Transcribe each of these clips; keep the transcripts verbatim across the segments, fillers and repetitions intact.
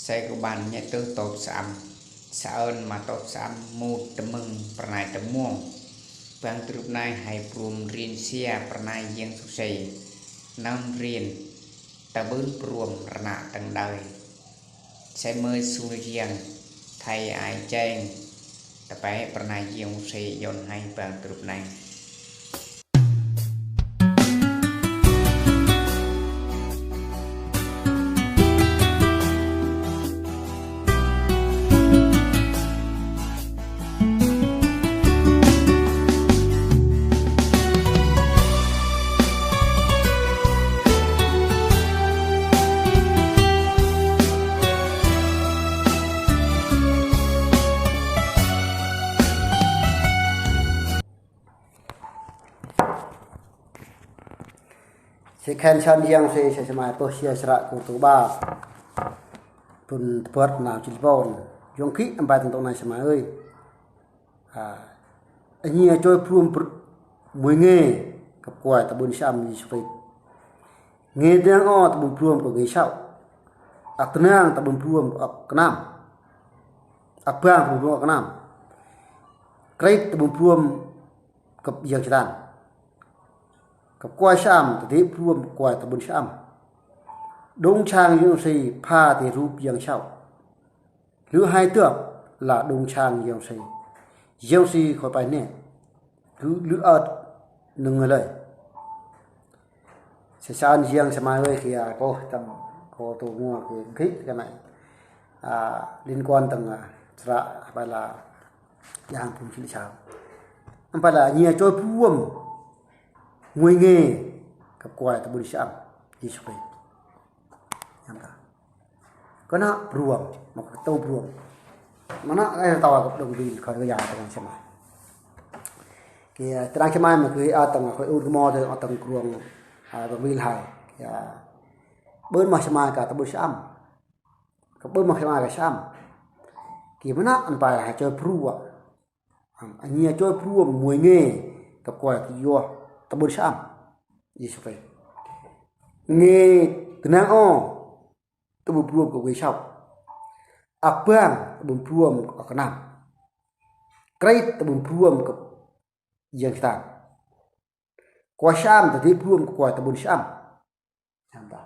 Sa ko ban ñe tơ tôp sam. Sa ơn ma tôp sam mut tơmơ̆ng pơrnai tơmuang. Bang tơrup nai hai prum rin sia pơrnai Yang Suse. Năm rin tơbưn prum rơna tơng đơi. Sa mơi sung yang thai ai cheng. Tơpai pơrnai Yang Suse yon hai bang tơrup nai. Sa khan chan Yang Suse sa sơmai pơh sia sră kơ tơba. Tun tơpăt nau chil pon. Yong ki ambai tơntông nai sơmai ơi. A, ñi a choi prum pr-, mui nge kăp kuai tơbưn sam Yêsu Krist. Nge dang o tơbưn prum kơ nge sau. Ak tơnang tơbưn prum kơ ak kơnam. Ak bang tơbưn prum ak kơnam. Krist tơbưn prum kăp yang Satan. Kăp kuai sam, tơdê prum kăp kuai tơbưn sam. Đung chang Yang Suse pha tơ rup yang sau. Lu hai tơp la đung chang Yang Suse. Yang Suse khoi pai ne. Lu, lu ơt nưng lơi. Sa san yang sơmai ơi kia ko tang ko tu ngua ke ghi ka nai. A, liên quan tang, a, sră bai la yang pum chili sau. Ampa la ñi a choi prum mui nge kăp kuai tơbưn sam Yêsu Krist. Yang ta. Kơna pruăm, mă kơ tâu pruăm. Mă nă ai tâu kơ đong bil khoi kơ ya tơngan sơmai. Kơ tơngan sơmai mă kơ a tơngan khoi ur kơ mô tơngan tơngan kruăm, a, đong bil hai. Kơ bơ̆n mă sơmai kơ tơbưn sam. Kơ bơ̆n mă sơmai kơ sam. Kơ mă nă ăn pai hai choi pruăm. Ăn ñi choi pruăm mui nge kăp kuai tơ yuah tơbưn sam. Yêsu Krist. Nge tơnang o tơbưn pruăm kơ nge sau. Ak bang tơbưn pruăm kơ ak kơnam. Krist tơbưn pruăm kơ yang Satan. Kuai sam tơdê pruăm kơ kuai tơbưn sam. Yang ta.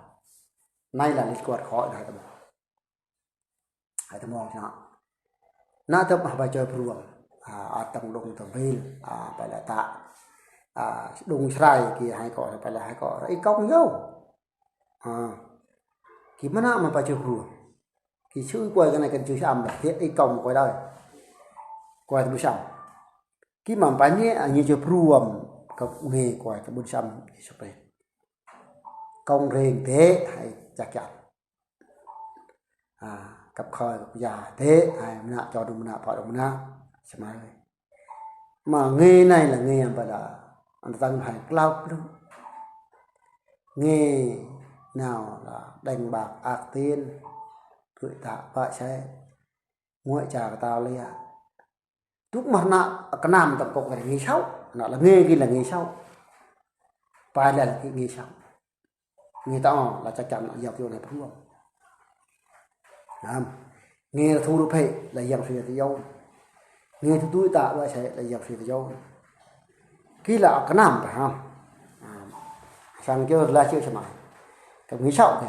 Nai la lit kuat khoi nai tơbưn. Hai tơmong sna. Nă tơp mă bai choi pruăm. A, a tang đong tơbil. A, bai la ta. A, đong srai kơ hai ko, bai la hai ko. Rai kong yâu. A, kơ mă nă mă bai choi pruăm. Kơ sư kuai kơ nai kơ sư sam la. Kơ rai kong kuai đơi. Kuai tơbưn sam. Kơ mă bai ne, a, ñi choi pruăm. Kơ nge kuai tơbưn sam. Yêsu Krist. Kông rêng tê, hai chak chak. A, kăp khoi kăp ya tê, hai mă nă cho đong mă nă, pă đong mă nă, sơmai. Mă nge nai la nge ampa la, ăn tang hai klao klung. Nge nao la đánh bạc ác tín, kư̆ ta pă sai, nguai cha kơ tao lia. Tŭk mă nă kơnam tơm kŏk nge sau, nă la nge kơ la nge sau. Pai la kơ nge sau. Nge ta o la chak chak nă yau kơ yau nai pruăm. Nam. Nge la thu rup hê la yang sui ta yau. Nge thu tui ta wa sai la yang sui ta yau. Kơ la kơnam ta ha. Nam. Sang kơ la cheu sơmai. Kơ nge sau kơ.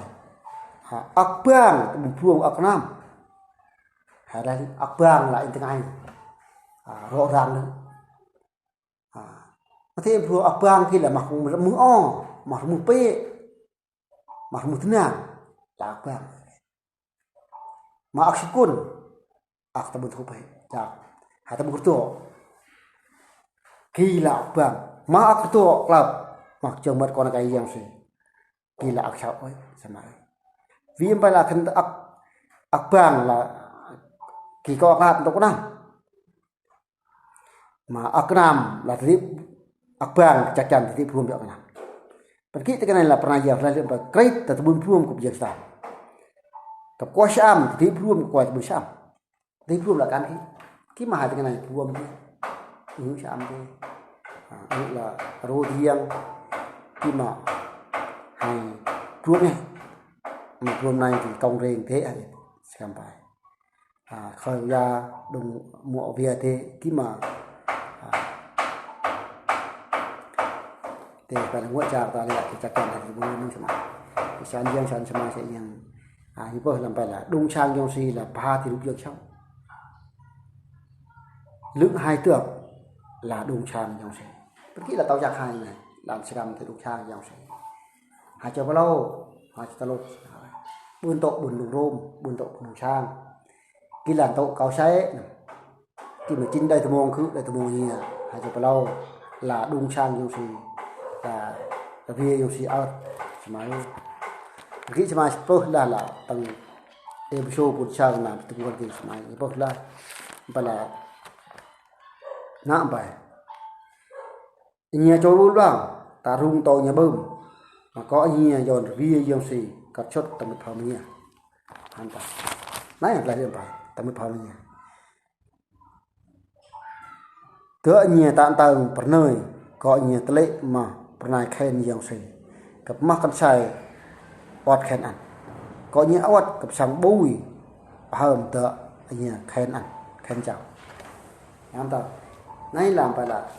Ha, ak bang tơbưn pruăm ak kơnam. Hai la ak bang la in tơngai. A, rŏ rang nă. A, mă tơbưn pruăm ak bang kơ la mă rơmưh o, mă rơmưh pê, mă rơmưh tơnang, la ak bang. Mă ak sukun, ak tơbưn thu pê, chak. Hai tơbưn kơtô. Kơ la ak bang, mă ak kơtô klap, mă chong măt kon kai yang sui. Kơ la ak sau ơi, sơmai. Vì em pai la khan ak, ak bang la, kơ kŏ ak lat tŏk nă. Mă ak kơnam la tơdê ak bang chak chak tơdê pruăm yua ak kơnam. Pơ kơ tơ kơ nai la pơna yau la lĕ pă Krist tơbưn pruăm kơ yang Satan. Kăp kuai sam tơdê pruăm kơ kuai tơbưn sam. Tơdê pruăm la kăn kơ. Kơ mă hai tơ kơ nai pruăm kơ. Ư sam kơ. A, ư la rô diang. Kơ mă hai pruăm nge. Mă pruăm nai kơ kông rêng tê hai. Shem pai. À, khơi ya đung muak vía thế kí mà. À, thế phải là nguội trang ta lẽ cái chắc chắn là cái bố nó xem. Cái sản dưỡng sản xem sẽ yên. À, như bố làm phải là đung sang yong si là ba thì lục dưỡng sống. Lưỡng hai tước là đung sang yong si. Bất kỳ là tao chắc hai này, làm sẽ làm thì đung sang yong si. Hai cho bao lâu, hai cho tao lúc. Buôn tộc buôn đung rôm, buôn tộc buôn đung sang. Kí là tộc cao sai. Kí mà chín đây tao mong khứ, đây tao mong nhia. Hai cho bao lâu là đung sang yong si. Là, là vì yong si ớt. Xem pai. Kí xem pai, pơ là là tăng. Ê, bố sô buôn sang là tụi buôn kí xem pai. Pơ là, pơ là. Nặng pai. Nhia cho lu luang, ta rung tau nhia bơm. Mà có nhia yon vi yong si, cắt chốt ta mứt phao nhia. Hăn ta. Nai hăn ta hiêm pai, ta mứt phao nhia. Tơ nhia ta tăng pernơi, có nhia tơ lệ mà pernai khen yong si. Cặp mah cắn sai, ớt khen ăn. Có nhia ớt, cặp sang bùi, hơm tơ nhia khen ăn, khen chào. Hăn ta. Nai làm pai là.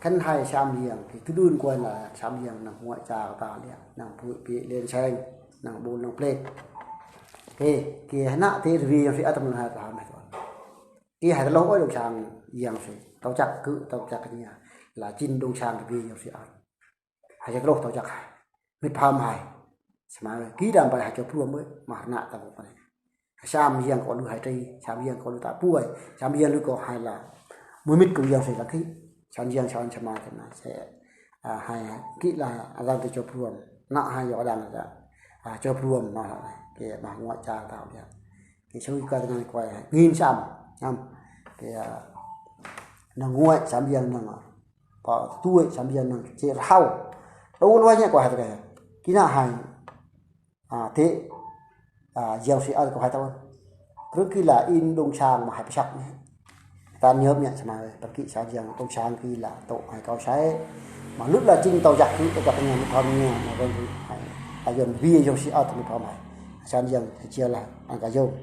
Khăn hai sam liêng, thì thứ đun quên là sam liêng năng ngoại trào ta liêng, năng bụi bị lên sen, năng bùn năng plek. Kì, kì hana thì vì yong si ớt tâm hai ta mệt. Kì hai ta lô ơi đung sang yong si, tao chắc cứ tao chắc nhia, là chín đung sang vì yong si ớt. Hai ta lô tao chắc hai. Mứt phao hai. Xem pai, kí đam pai hai cho pruôm ơi, mà hana ta bố pai. Sam yong có lu hai tri, sam yong có lu ta puai, sam yong lu có hai là. Mui mít cũng yong si là kí. Sam yong sam sama thế này sẽ, à, hai kí là adam tơ cho pruôm. Nă hai yo adam là, à, cho pruôm mà kì mà ngoại trang tao đi. Kì sui ka dengan kuai. Ngin sam, sam. Kì, à, năng ngoại sam yong năng. Có tuổi sam yong năng chế rau. Đâu lo nhé kuai hai. Kí nă hai. À, thế, à, yong si ớt có hai tao. Cứ kì là in đung sang mà hai psak nhé. Ta nhớ nhẹ xem pai, bất kỳ sản dưỡng đung sang kì là tộc hai cao sai. Mà lúc là chính tao chắc cứ tao chắc nhia mứt phao nhia, mà còn hai. Ta yong vi yong si ớt mứt phao hai. Sản dưỡng thì chia là ăn cả yong.